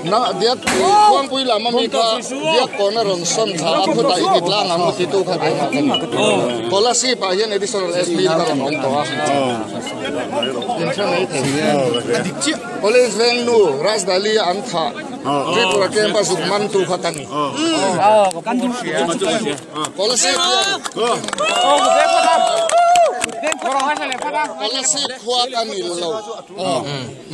Na diak khuangpui lam ami kha diak kawn a rawn sawn thla a khutah i ti tlang ang u titu kha keimah ka ni. Kolasib ah hian additional SP in ka rawn awm tawh a. Inhre mai thei. College veng nu Rajdali a an thah Tripura camp a zuk man tu kha ka ni. Kolasib hian Kolasib khua ka ni lo.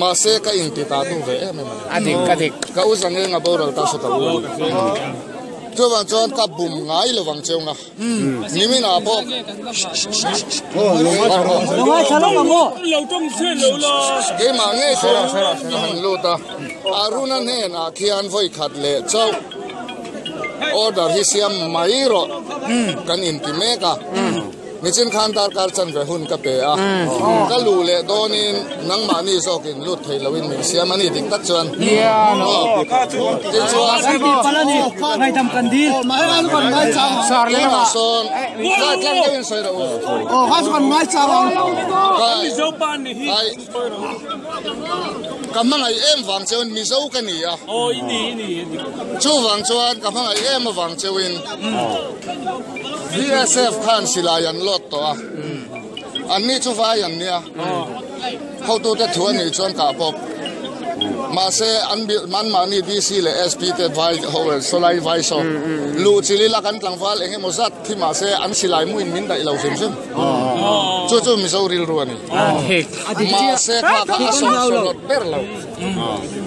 Mahse ka inti ta tu ve em em a ni. A dik ka dik. Ka u Zangeng a boral ta saw ka u a ni. Chuvang chuan ka bum ngai lo vang cheu nga. Nimin ah pawh Keimah ngei chu ka han lut a. Aruna hnenah khian vawi khat leh chauh order hi siam mai rawh kan inti mek a. Nichin khan darkar chanve hun ka pe a, ka luh leh dawnin nangmahni zawkin lut thei loin min siam a ni dik tak chuan. Tichuan tunah sawn zai tlang deuhin sawi rawh u. Ka hmangaih em vang cheuin Mizo ka ni a, chuvang chuan ka hmangaih em avang cheuin BSF khan silai an lawt tawh a, anni chu vai an nia, hotute thu a nih chuan kah pawp. Mahse an anmahni DC leh SP te vai ho sawlai vai saw luh chil ila kan tlangval eng emaw zat thi mahse an silai muin min daih lo hrim hrim. Chu chu Mizo rilru a ni. Mahse kha kha a sawn sawn ber lo.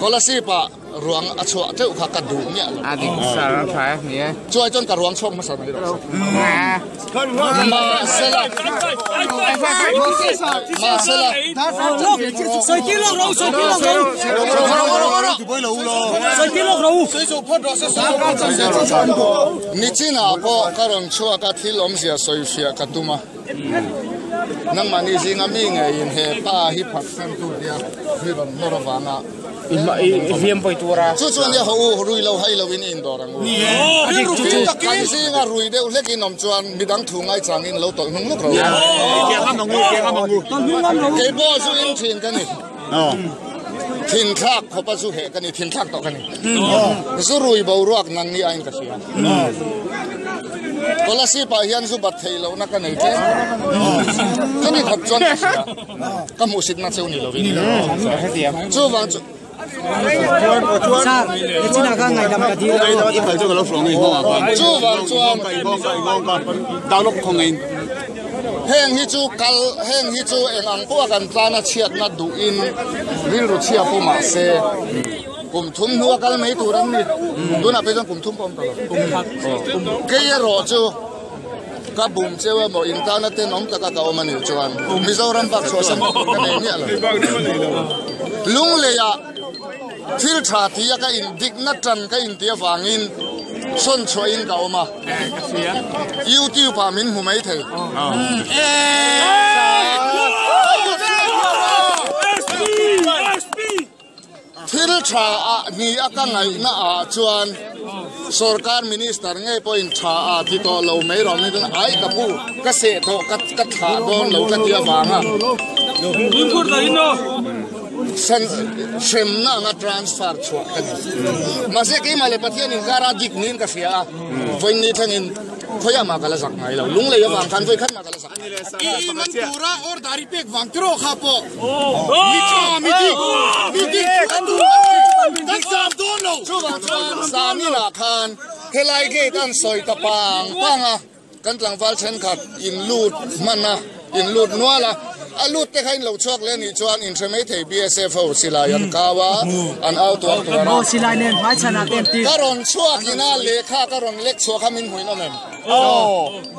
Kolasib ah Ruang a chhuah teuh kha ka duh miah lo. A dik sar a tha e ni e. Chuai chuan ka ruang chhuak hmasa mai rawh se. Mahsela. Mahsela. Nichinah pawh ka rawn chhuak a thil awmzia sawifiah ka tum a. Nangmahni zinga mi ngeiin he pa hi phatsantu tia mi rawn nawr avanga I hliam pawi tur a. Chu chuan nia ho u, rui lo hai lo in i indawr ang u. Kan zinga rui deuh hlek in awm chuan midang thu ngaichang in lo tawlh hnung lawk ro. Kei pawh zu in thin ka ni. Thin thlak khawpa zu heh ka ni, thin thlak tawh ka ni. Zu rui boruak nang ni aiin ka hria. Kolasib ah hian zu bat theih lohna ka nei tlem. Chumi khawp chuan ka hria. Ka hmuhsitna cheu ni lovin. Chuvang chu. Chuvang chuan heng hi chu kal heng hi chu eng ang pawh a kan tlana chhiatna duhin rilru chhia pawh mah se kum thum hnua kal mai tur an ni. Tunah phei chuan kum thum pawh a awm ta lo. Kei erawh chu. Ka bum cheu emaw in tana tenawm taka ka awm a nih chuan Mizoram bak chhuahsan na tur ka nei miah lo. Lungleiah thil tha tia ka in dikna tan ka inti avangin sawn chhuahin ka awm a, YouTube ah min hmu mai thei. Thil tha ah ni a ka ngaihna ah chuan sorkar minister ngei pawhin tha ah ti tawh lo mai rawh ni chuan ai ka pu ka seh tawh ka ka thlah dawn lo ka ti avanga san hremna anga transfer chhuah ka ni. Mahse keimah leh Pathian inkara dik niin ka hria a, vawiin ni thlengin khawiah mah ka la zak ngai lo, lunglei avang khan vawi khat mah ka la zak. I man tura order i pek vang tiraw kha pawh mi tha mi dik mi dik kan duh kan zam dawn lo. Chuvang chuan zaninah khan helai gate an sawi ta pang pang a, kan tlangval thenkhat in lut hman a, in lut nual a, a lut te kha in lo chhuak leh anih chuan in hre mai thei BSF ho silai an kau a, an au tuar tuar a. Ka rawn chhuak ina lehkha ka rawn lek chhuah kha min hmuin awm em?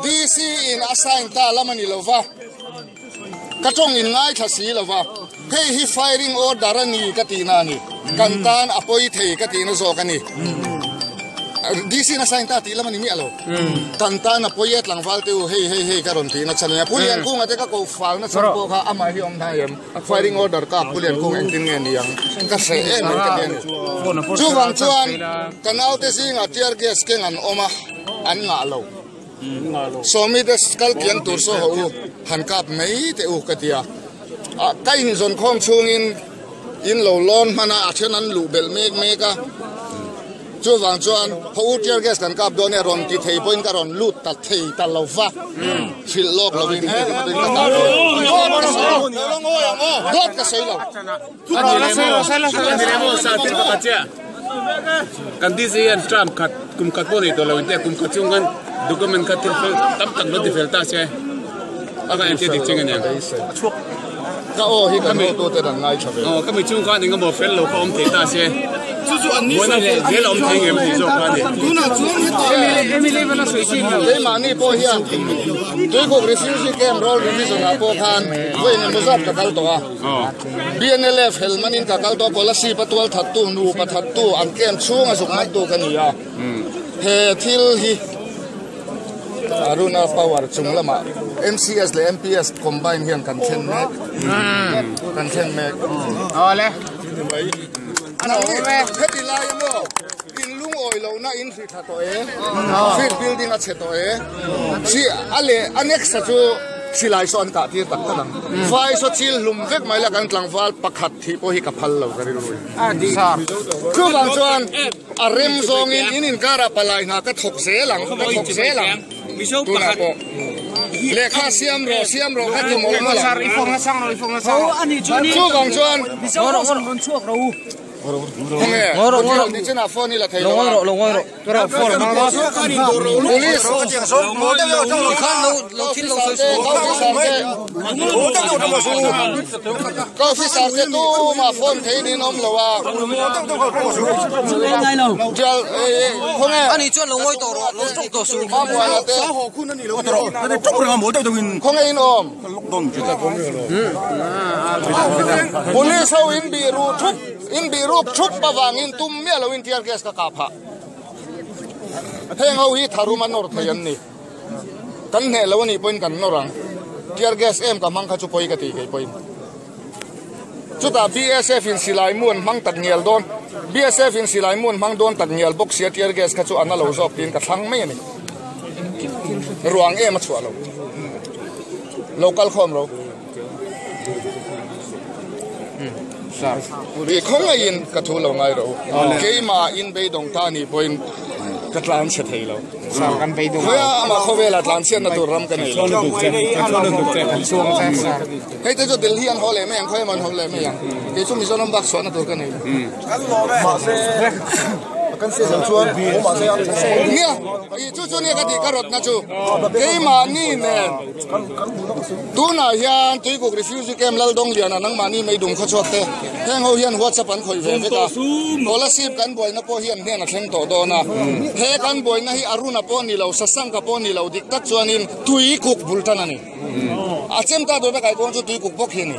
DC in a sign ta lam a ni lo va, ka tawng in ngaithla si lo va, hei hi firing order a ni ka tihna a ni, kan tan a pawi thei ka tihna zawk a ni. DC in a sign ta tih lam a ni miah lo, kan tan a pawi e tlangval te u hei hei hei ka rawn tihna chhan a nia. Pu Liankunga te ka ko falna chhan pawh kha amah hi awm hnai em, firing order ka Pu Liankung engtin nge ni ang ka hreh em em ka ti a ni. Chuvang chuan ka naute zingah tear gas keng an awm a. An ngah lo. Sawmi te kal kiang tur saw ho u, han kap mai teh u ka ti a. Ka inzawn khawm chhungin In lo lawn hman a, a then an luh belh mek mek a. Chuvang chuan haw u tear gas kan kap dawn e rawn ti thei pawhin ka rawn lut ta thei ta lo va, hrilh lawk lovin heti pawhin ka kap thei. Dawt ka sawi lo, dawt ka sawi lo. Kan DC hian term khat kum khat pawh nei tawh lo in tia kum khat chhung khan document kha thil fel tam tak lo ti fel ta se a kan entir dik cheng aniang. Ka aw hi kan hotute an ngaithla ve. Aw ka mi chung khan engemaw fel lo kha awm thei ta se buaina leh zel a awm thei ngem tih zawk kha a ni. Keimahni pawh hian Tuikuk Refugee Camp Roll Revision ah pawh khan vawi engemaw zat ka kal tawh a. BNLF helmanin ka kal tawh a, Kolasib a tual thattu, nupa thattu, an camp chhunga zuk mantu ka ni a. He thil hi Aruna power chung lamah MCS leh MPS combine hian kan thlen mek. Kan thlen mek. Awle. Heti lai emaw in lungawi lohna in hri tha tawh e. Field building a chhe tawh e. Chi a leh a next a chu silai saw an kah tir tak tak ang. Vai saw chil hlum vek mai la kan tlangval pakhat thih pawh hi ka phal lo ka rilru in. Chuvang chuan A rem zawngin in inkarah palai hna ka thawk zel ang, ka thawk zel ang. Tunah pawh lehkha siam rawh, siam rawh ka ti mawlh mawlh ang. Chuvang chuan Khawnge, nichinah phone i la thei lo a. Police Ka officer te tumah phone thei niin awm lo a. Tial khawnge. Ani chuan lo ngawi tawh rawh, lo tawng tawh suh. Mamuana te. Khawnge in awm. Police ho in bih ru thup, in bih ruk thup avangin tum miah loin tear gas ka kah phah. Heng ho hi tharum a nawr thei an ni. Kan hneh lo a nih pawhin kan nawr ang. Tear gas em ka hmang kha chu pawi ka ti kei pawhin. Chutah BSF in silai mu an hmang tak ngial dawn. BSF in silai mu an hmang dawn tak ngial bawk sia tear gas kha chu a na lo zawk tiin ka thlang mai a ni. Ruang em a chhuah lo. Lo kal khawm ro. I khawngaihin ka thu lo ngai ro. Keimah in beidawng ta nih pawhin ka tlan chhe thei lo. Khawiah amah khawvelah tlan chhiatna tur ram ka nei lo. Hei te chu Delhi an haw leh mai ang, khawi emaw an haw leh mai ang. Kei chu Mizoram bak chhuahna tur ka nei lo. Nia, chu chu nia ka tih ka rawtna chu keimahni nen. Tunah hian Tuikuk Refugee Camp Laldongliana nangmahni meidum khawchhuak te heng ho hian WhatsApp an khawih ve vek a. Scholarship kan buaina pawh hi an hnen a thleng tawh dawn a. He kan buaina hi Aruna pawh ni lo, Sasanka pawh ni lo dik tak chuanin Tuikuk bul tan a ni. A chem ta dawt a kaikuang chu Tuikuk bawk hi a ni.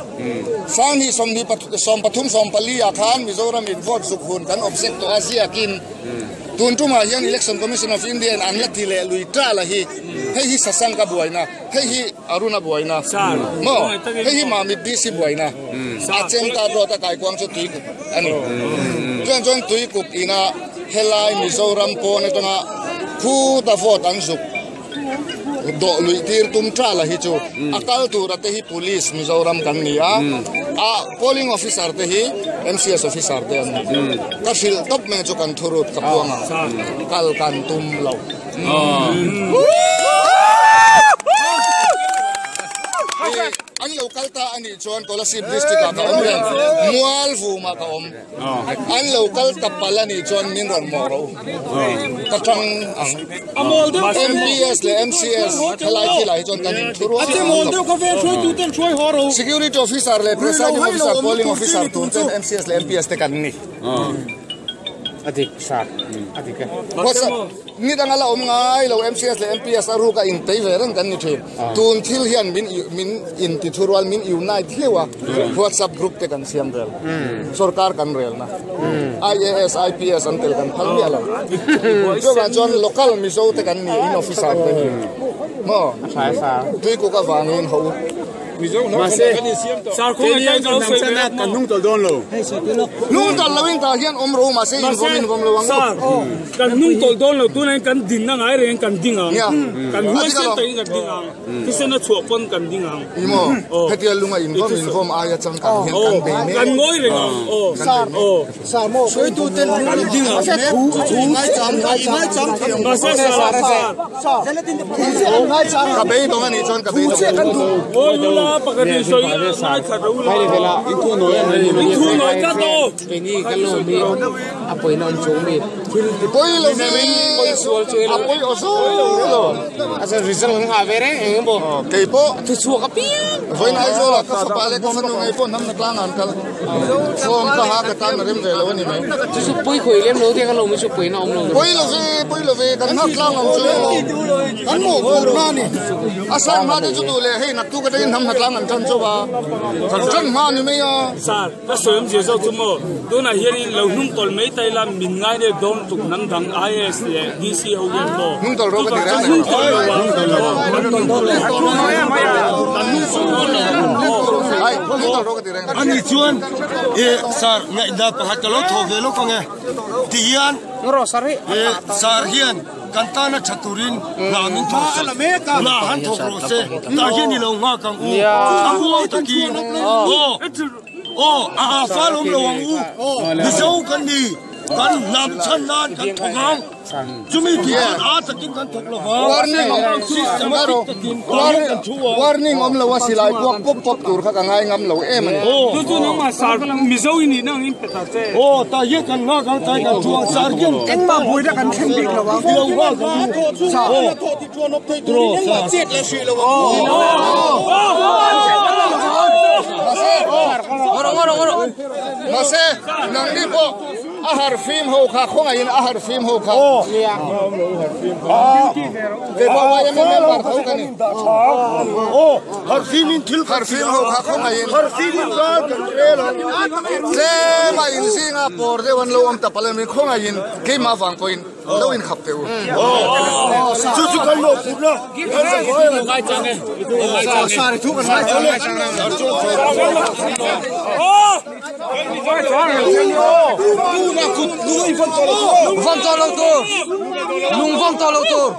Sanghnih 23 14 ah khan Mizoram in vote zuk hun kan object tawh a ziakin Tun tumah hian Election Commission of India in an la ti leh lui ta la hi, hei hi Sasanka buaina, hei hi Aruna buaina, maw? Hei hi Mamit DC buaina, a chem ta dawt a kaikuang chu Tuikuk a ni. Chuan chuan Tuikuk ina helai Mizoram pawn atanga khuta vote an zuk Dawh luih tir tum tha la hi chu a kal tura te hi police Mizoram kan ni a, a polling officer te hi MCS officer te an ni. Ka hrilh tawp mai chu kan thurut ka puang ang, kal kan tum lo. An lo kal ta a nih chuan Kolasib district ah ka awm reng, Mualvumah ka awm. An lo kal ta palh a nih chuan min rawn mawh rawh u. Ka tang ang. MPS leh MCS helai thilah hi chuan kan inthu rual ang. Security officer leh presiding officer, polling officer tur chuan MCS leh MPS te kan ni. A dik sir, a dik e. Ni danga la awm ngai lo MCS leh MPS a ruka intei ve reng kan ni thin. Tun thil hian min min inti thurual min unite hleuh a, WhatsApp group te kan siam rel. Sorkar kan relna. IAS, IPS an tel kan phal miah lo. Chuvang chuan local Mizo te kan ni in officer te hi. Maw? Tuikuk avangin ho. Mahse, keini ang chu hnam chana kan hnung tawlh dawn lo. Hnung tawlh loin tah hian awm ro mahse invawm invawm lo ang u. Kan hnung tawlh dawn lo tunah hian kan dinna ngai reng kan ding ang. Kan huaisen takin kan ding ang. Thisen a chhuah pawn kan ding ang. Ni maw? Hetia lunga invawm invawm aia changkang hian kan bei mek. Kan ngawi reng ang. Kan ding ang. Mahse sar sar. Ka bei dawng a nih chuan ka bei dawng. Ngawi ula pakhat in sawi ngaithla ro ula. In thu nawi em ni? In thu nawi tlat aw. Keini kan lo mi a pawina awm chung mi thil Pawi lo ve a pawi aw zawk lo. A chuan result kan nghah ve reng eng emaw Kei pawh thu chhuak apiang vawiin Aizawl ah ka fapa leh ka fanu ngei pawh hnamna tlang ah an kal. Form ka ha ka tan a rem ve lo a ni mai. Chu chu pawi khawi lem lo te kan lo mi chu pawina awm lo. Pawi lo ve pawi lo ve kan nghak tlang ang chu kan mawh phur na a ni. A san hma te chu duh leh hei naktuk atangin hnamna tlang an tan chauh a kan tan hma a ni mai a. Sir, ka sawi awmzia zawk chu maw, tunah hianin lo hnung tawlh mai ta ila min ngai leh dawn tuk hnam dang IAS leh DC ho hian maw. Hnung tawlh rawh ka ti reng Hnung tawlh lo a. Kan hnung tawlh lo a. Kan hnung tawlh dawn lo. Ai, hnung tawlh rawh ka ti reng. Ani chuan e sir ngaihdan pakhat ka lo thawh ve lawk ang e ti hian e sir hian kan tana tha turin hna min thawk sak hna han thawk rawh se tah hian i lo nghak ang u a buau takin aw aw a a fal awm lo ang u Mizo kan ni kan hnam chhan nan kan thawk ang chumi tih chuan a takin kan thawk lo vang Warning awm systematic takin tah hian kan thu ang. Warning awm lo a silai puak pawp pawp tur kha ka ngai ngam lo em a ni. Chu chu nangmah sar Mizo i nih na angin pe ta che. Aw tah hian kan nghak ang tlai kan thu ang sar hian Engmah buaina kan thleng bik lo ang. I lo nghak ang u. Aw draw sar. Mahse nangni pawh a har fim ho kha khawngaihin a har fim ho kha. Kei pawh YMA member tho ka ni. Har fim in thil Har fim ho kha khawngaihin. Har fim in ral kan rel ang. Tlem a inzinga pawr deuh an lo awm ta palh em khawngaihin keimah vang pawhin lo inkhap teh u. Chu chu kan mawh phurh na. Vawm tawh lo tur. Lung vawm tawh lo tur.